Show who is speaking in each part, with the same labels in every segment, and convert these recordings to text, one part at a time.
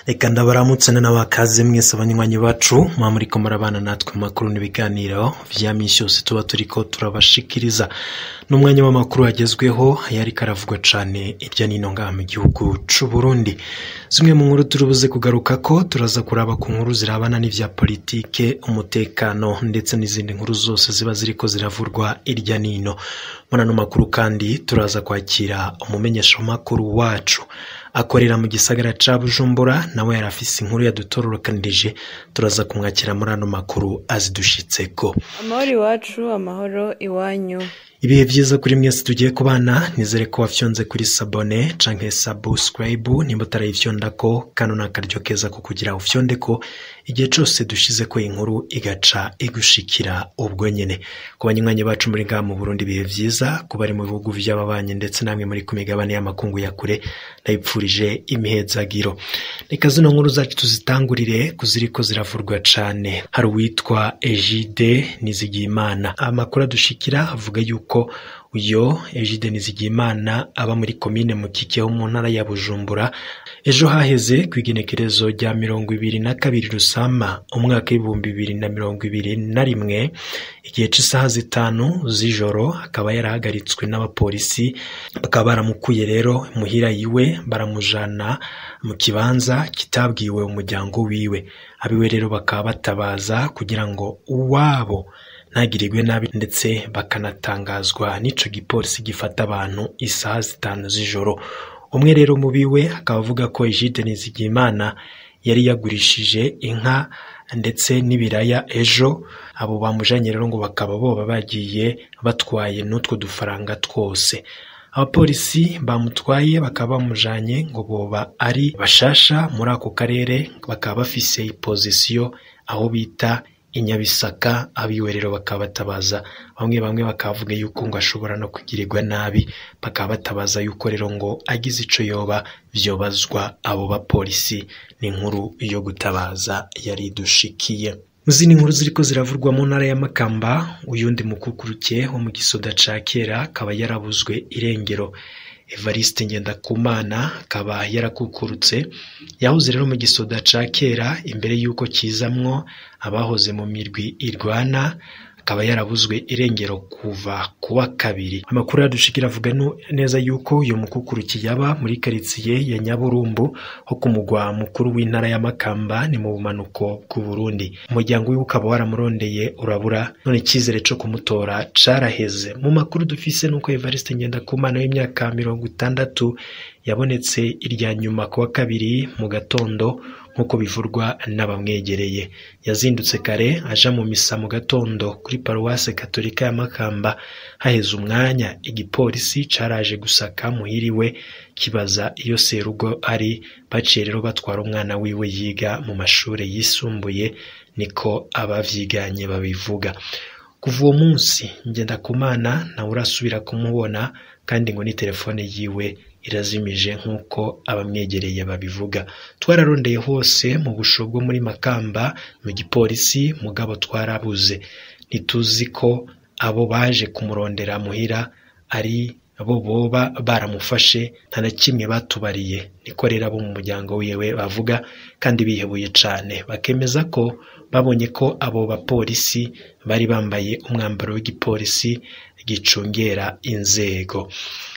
Speaker 1: Reka ndabaramutse n'abakaze mwese abanywanyi bacu muba muriko murabana natwe mu makuru n'ibiganiro vya misi yose tuba turiko turabashikiriza. N'umwanya w'amakuru agezweho yariko aravugwa cane irya nino ngaha mu gihugu c'u Burundi. Zimwe mu nkuru turubuze kugarukako, turaza kuraba ku nkuru zirabana n'ivya politike, umutekano ndetse n'izindi nkuru zose ziba ziriko ziravurwa irya nino. Muri ano makuru kandi turaza kwakira umumenyeshamakuru wacu akorera mu gisagara ca Bujumbura, nawe yarafise inkuru yadutororokanirije, turaza kumwakira muri ano makuru azidushitseko.
Speaker 2: Amahoro iwacu, amahoro iwanyu.
Speaker 1: Ibihe vyiza kuri mwese tugiye kubana, nizere ko wafyonze kuri sabone canke subscribe, nimba utarayifyondako kano ni akaryo keza ko kugira ufyondeko igihe cose dushizeko inkuru igaca igushikira ubwo nyene. Ku banywanyi bacu muri ngaha mu Burundi ibihe vyiza, ku bari mu bihugu vy'ababanyi ndetse namwe muri ku migabane y'amakungu ya kure, ndabipfurije imihezagiro. Reka zino nkuru zacu tuzitangurire kuziriko ziravurwa cane. Hari uwitwa Egide Nizigiyimana, amakuru adushikira avuga yuko uyo Egide Nizigiyimana aba muri komine Mukike ho mu ntara ya Bujumbura. Ejo haheze kw'igenekerezo rya 22 Rusama umwaka w'2021 igihe c'isaha 5 z'ijoro, akaba yarahagaritswe n'abapolisi, bakaba baramukuye rero muhira yiwe baramujana mu kibanza kitabwiwe umuryango wiwe. Abiwe rero bakaba batabaza kugira ngo uwabo ntagirirwe nabi, ndetse bakanatangazwa n'ico gipolisi gifata abantu isaha 5 z'ijoro. Umwe rero mu biwe akaba avuga ko Egide Nizigiyimana yari yagurishije inka ndetse n'ibiraya ejo, abo bamujanye rero ngo bakaba boba bagiye batwaye n'utwo dufaranga twose. Abapolisi bamutwaye bakaba bamujanye ngo boba ari bashasha muri ako karere, bakaba bafise ipozisiyo aho bita Inyabisaka. Abiwe rero bakaba batabaza, bamwe bamwe bakavuga yuko ngo ashobora no kugirirwa nabi, bakaba batabaza yuko rero ngo agize ico yoba vyobazwa abo bapolisi. Ni inkuru yo gutabaza yari dushikiye. Muzindi nkuru ziriko ziravurwa mu ntara ya Makamba, uyundi mukukuruke wo mu gisoda ca kera akaba yarabuzwe irengero. Evariste Ngendakumana akaba yarakukurutse, yahoze rero mu gisoda ca kera imbere yuko kizamwo abahoze mu mirwi irwana, akaba yarabuzwe irengero kuva kuwa kabiri. Amakuru yadushikira avuga neza yuko uyu mukukuruki yaba muri karitsiye ya Nyaburumbu ho ku mugwa mukuru w'intara ya Makamba, ni mu bumanuko bw'u Burundi. Umuryango wiwe ukaba waramurondeye urabura, none icizere co kumutora caraheze. Mu makuru dufise nuko Evariste Ngendakumana w'imyaka 60 yabonetse irya nyuma kuwa kabiri mu gatondo, nk'uko bivurwa n'abamwegereye. Yazindutse kare aja mu misa mu gatondo kuri paruwase katolika ya Makamba. Haheze umwanya igipolisi caraje gusaka muhiriwe kibaza iyo serugo ari, baciye rero batwara umwana wiwe yiga mu mashure yisumbuye, niko abavyiganye babivuga. Kuva uwo munsi Ngendakumana ntawe urasubira kumubona, kandi ngo ni telefone yiwe irazimije nk'uko abamwegereye babivuga. Twararondeye hose mu busho bwo muri Makamba mu gipolisi, mugabo twarabuze. Ntituzi ko abo baje kumurondera muhira ari bo boba baramufashe, nta na kimwe batubariye. Niko rero abo mu muryango wiwe bavuga, kandi bihebuye cane, bakemeza ko babonye ko abo bapolisi bari bambaye umwambaro w'igipolisi gicungera inzego.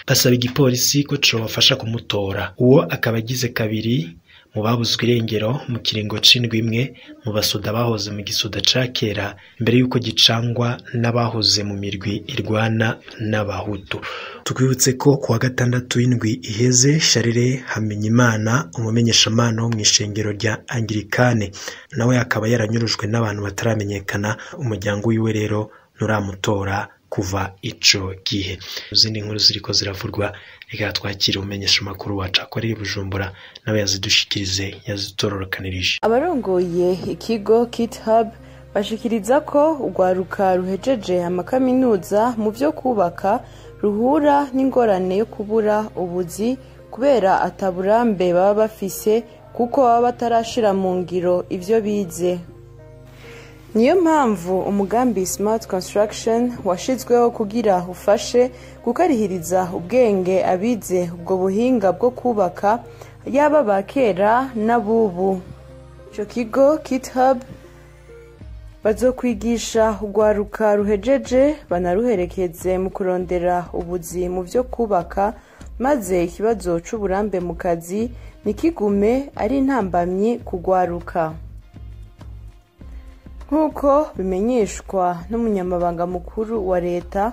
Speaker 1: Basaba igipolisi ko cobafasha kumutora. Uwo akaba agize kabiri mu babuzwe irengero mu kiringo c'indwi imwe mu basoda bahoze mu gisoda ca kera, mbere yuko gicangwa n'abahoze mu mirwi irwana n'abahutu. Tukwibutse ko kuwa gatandatu w'indwi iheze Charles Hamenyimana, umumenyeshamana wo mw'ishengero rya Anglikane, nawe akaba yaranyurujwe n'abantu bataramenyekana. Umuryango wiwe rero nturamutora kuva ico gihe. Izindi nkuru ziriko ziravurwa, reka twakire umumenyesha makuru wacu akorera i Bujumbura, nawe yazidushikirize yazitororokanirije.
Speaker 2: Abarongoye ikigo KitHub bashikiriza ko urwaruka ruhejeje amakaminuza mu vyo kubaka ruhura n'ingorane yo kubura ubuzi kubera ataburambe baba bafise, kuko baba batarashira mu ngiro ivyo bize. Niyo mpamvu umugambi Smart Construction washizweho kugira ufashe gukarihiriza ubwenge abize ubwo buhinga bwo kubaka, yaba ba kera n'abubu. Ico kigo KitHub bazokwigisha urwaruka ruhejeje banaruherekeze mu kurondera ubuzi mu vyo kubaka, maze ikibazo c'uburambe mu kazi ntikigume ari intambamyi kugwaruka. Nk'uko bimenyeshwa n'umunyamabanga mukuru wa leta,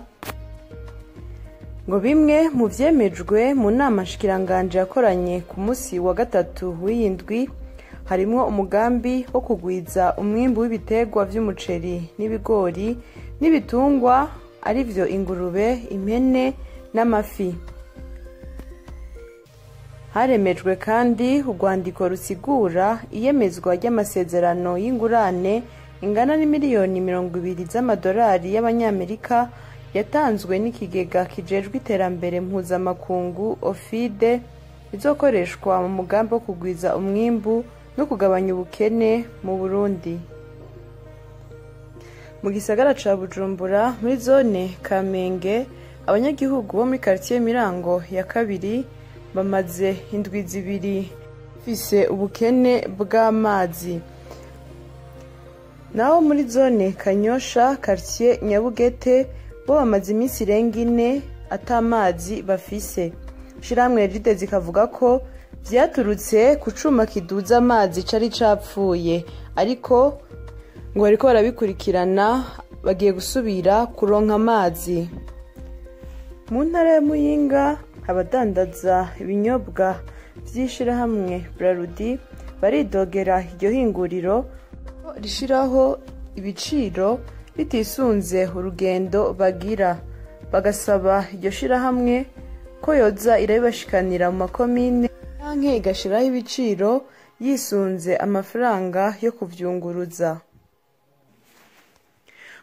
Speaker 2: ngo bimwe mu vyemejwe mu nama nshikiranganje yakoranye ku musi wa gatatu w'iyindwi harimwo umugambi wo kugwiza umwimbu w'ibiterwa vy'umuceri n'ibigori n'ibitungwa arivyo ingurube, impene n'amafi. Haremejwe kandi urwandiko rusigura iyemezwa ry'amasezerano y'ingurane ingana n'imiliyoni 20 z'amadolari y'abanyamerika yatanzwe n'ikigega kijejwe iterambere mpuzamakungu OFIDE, izokoreshwa mu mugambi wo kugwiza umwimbu no kugabanya ubukene mu Burundi. Mu gisagara ca Bujumbura muri zone Kamenge, abanyagihugu bo muri quartier Mirango ya kabiri bamaze indwi zibiri bafise ubukene bw'amazi. Naho muri zone Kanyosha quartier Nyabugete bo bamaze iminsi irenga 4 atamazi bafise. Ishirahamwe Ride zikavuga ko vyaturutse ku cuma kiduza amazi cari capfuye, ariko ngo bariko barabikurikirana bagiye gusubira kuronka amazi. Mu ntara ya Muyinga abadandaza ibinyobwa vy'ishirahamwe Brarudi baridogera iryo hinguriro ko rishiraho ibiciro bitisunze urugendo bagira, bagasaba iryo shirahamwe ko yoza irabibashikanira mu makomine canke igashiraho ibiciro yisunze amafaranga yo kuvyunguruza.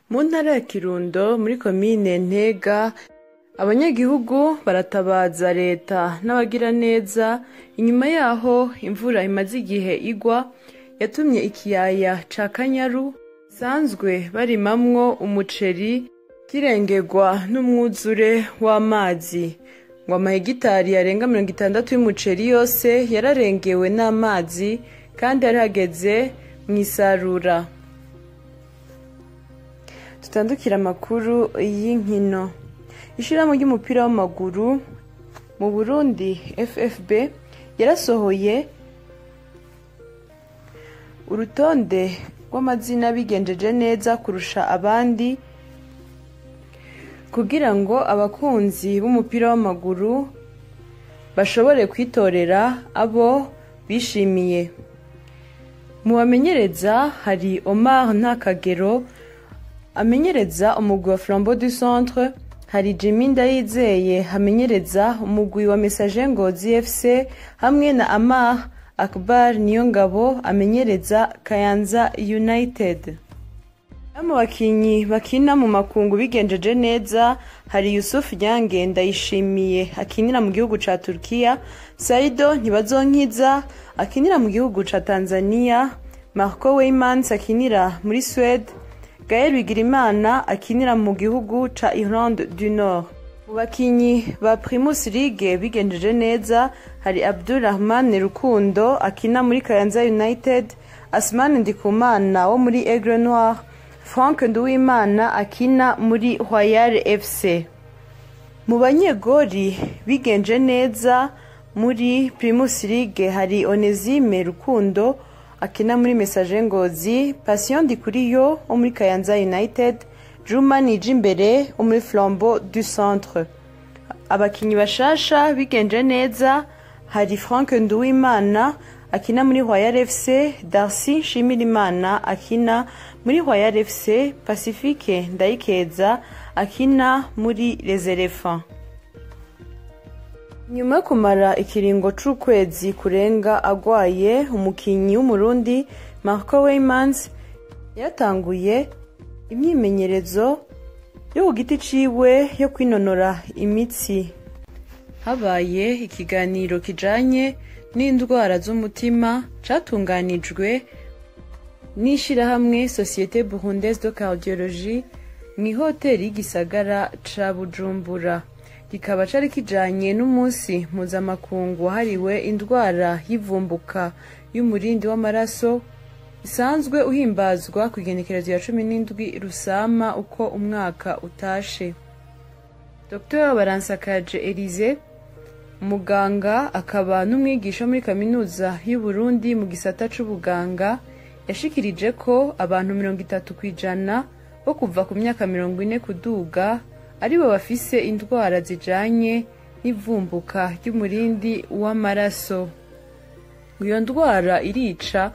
Speaker 2: Mu ntara ya Kirundo muri komine Ntega, abanyagihugu baratabaza leta n'abagira neza inyuma yaho imvura imaze igihe igwa yatumye ikiyaya ca Kanyaru sanzwe barimamwo umuceri kirengerwa n'umwuzure w'amazi. Ngo amahegitari arenga 60 y'umuceri yose yararengewe n'amazi kandi yari hageze mw'isarura. Tutandukira amakuru y'inkino. Ishirahamwe ry'umupira w'amaguru mu Burundi FFB yarasohoye urutonde rw'amazina bigenjeje neza kurusha abandi kugira ngo abakunzi b'umupira w'amaguru bashobore kwitorera abo bishimiye. Mu bamenyereza hari Omar Ntakagero amenyereza umugwi wa Flambeau du Centre, hari Jimmy Ndayizeye amenyereza umugwi wa Messager Ngozi FC, hamwe na Amar Akbar Niyongabo amenyereza Kayanza United. Mu bakinyi bakina mu makungu bigenjeje neza hari Yusuf Nyange Ndayishimiye akinira mu gihugu ca Turkiya, Saido Ntibazonkiza akinira mu gihugu ca Tanzania, Marco Weymans akinira muri Swede, Gaël Bigirimana akinira mu gihugu ca Irlande du Nord. Mu bakinyi ba Primus League bigenjeje neza hari Abdulrahman Rukundo akina muri Kayanza United, Asman Ndikumana wo muri Aigle Noir, Frank Nduwimana akina muri Royal FC. Mu banyegori bigenje neza muri Primus League hari Onesime Rukundo akina muri Messager Ngozi, Passion Ndikuriyo wo muri Kayanza United, Juma Nijimbere wo muri Flambeau du Centre. Abakinyi bashasha bigenje neza hari Frank Nduwimana akina muri Royal FC, Darcy Nshimirimana akina muri Royal FC, Pacifique Ndayikeza akina muri Les Elephants. Nyuma yo kumara ikiringo c'ukwezi kurenga agwaye, umukinyi w'Umurundi Marco Weymans yatanguye imyimenyerezo yo ku giti ciwe yo kwinonora imitsi. Habaye ikiganiro kijanye n'indwara z'umutima catunganijwe n'ishirahamwe Société Burundaise de Cardiologie mw'ihoteli y'igisagara ca Bujumbura. Kikaba cari kijanye n'umunsi mpuzamakungu wahariwe indwara y'ivumbuka y'umurindi w'amaraso, isanzwe uhimbazwa ku igenekerezo ya 17 Rusama uko umwaka utashe. Dr Baransakaje Elise, umuganga akaba n'umwigisha muri kaminuza y'u Burundi mu gisata c'ubuganga, yashikirije ko abantu 30% bo kuva ku myaka 40 kuduga aribo bafise indwara zijanye n'ivumbuka ry'umurindi w'amaraso. Iyo ndwara irica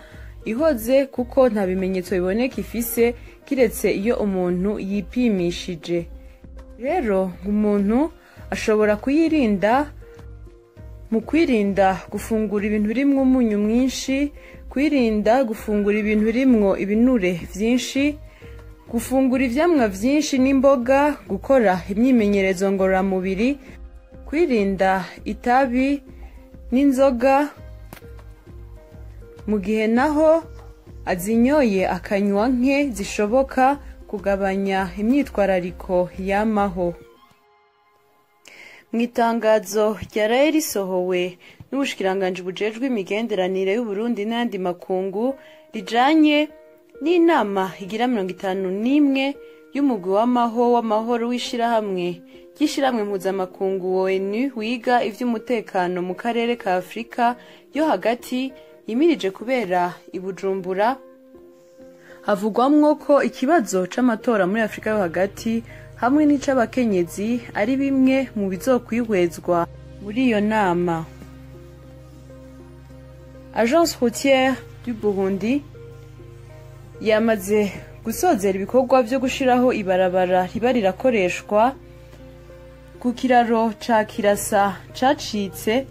Speaker 2: ihoze kuko nta bimenyetso biboneka ifise kiretse iyo umuntu yipimishije. Rero umuntu ashobora kuyirinda mu kwirinda gufungura ibintu birimwo umunyu mwinshi, kwirinda gufungura ibintu birimwo ibinure vyinshi, gufungura ivyamwa vyinshi n'imboga, gukora imyimenyerezo ngororamubiri, kwirinda itabi n'inzoga, mu gihe naho azinyoye akanywa nke zishoboka, kugabanya imyitwarariko yamaho. Mu itangazo ryaraye risohowe n'ubushikiranganji bujejwe imigenderanire y'Uburundi n'ayandi makungu rijanye n'inama igira 51 y'umugwi w'amahoro w'ishirahamwe ry'ishirahamwe mpuzamakungu ONU wiga ivy'umutekano mu karere ka Afrika yo hagati yimirije kubera i Bujumbura, havugwamwo ko ikibazo c'amatora muri Afrika yo hagati hamwe n'ic'abakenyezi ari bimwe mu bizokwihwezwa muri iyo nama. Agence routière du Burundi yamaze gusozera ibikorwa vyo gushiraho ibarabara riba rirakoreshwa ku kiraro ca Kirasa cacitse.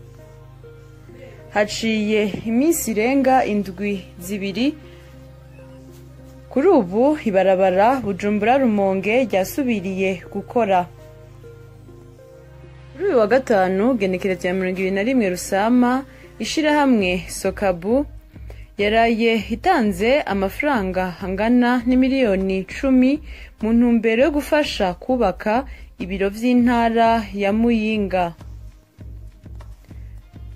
Speaker 2: Haciye iminsi irenga indwi zibiri. Kuri ubu ibarabara Bujumbura Rumonge ryasubiriye gukora. Kuri uyu wa gatanu genekerezo ya 21 Rusama, ishirahamwe Sokabu yaraye itanze amafaranga angana n'imiliyoni 10 mu ntumbero yo gufasha kubaka ibiro vy'intara ya Muyinga.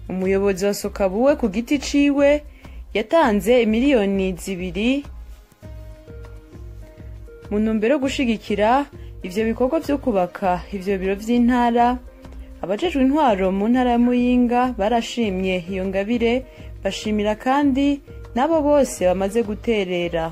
Speaker 2: Umuyobozi wa Sokabu we ku giti ciwe yatanze imiliyoni 2 mu ntumbero yo gushigikira ivyo bikorwa vyo kubaka ivyo biro vy'intara. Abajejwe intwaro mu ntara ya Muyinga barashimye iyo ngabire, bashimira kandi nabo bose bamaze guterera.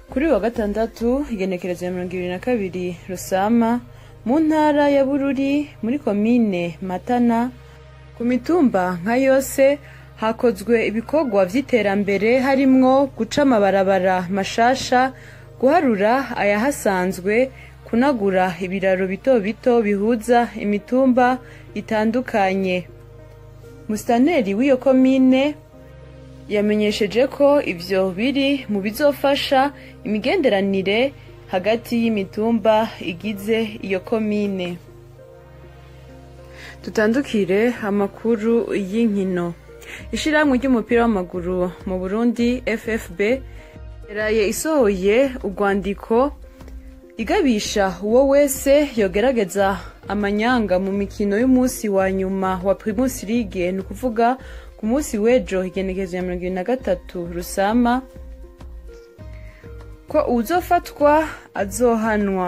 Speaker 2: Kuri wa gatandatu igenekerezo ya 22 Rusama, mu ntara ya Bururi muri komine Matana, ku mitumba nka yose hakozwe ibikorwa vy'iterambere harimwo guca amabarabara mashasha, guharura ayahasanzwe, kunagura ibiraro bito bito bihuza imitumba itandukanye. Mustaneri w'iyo komine yamenyesheje ko ivyo biri mu bizofasha imigenderanire hagati y'imitumba igize iyo komine. Tutandukire amakuru y'inkino. Ishirahamwe ry'umupira w'amaguru mu Burundi FFB yaraye isohoye urwandiko igabisha uwo wese yogerageza amanyanga mu mikino y'umunsi wa nyuma wa Primus League, ni ukuvuga ku munsi w'ejo igenekerezo ya 23 Rusama, ko uwuzofatwa azohanwa.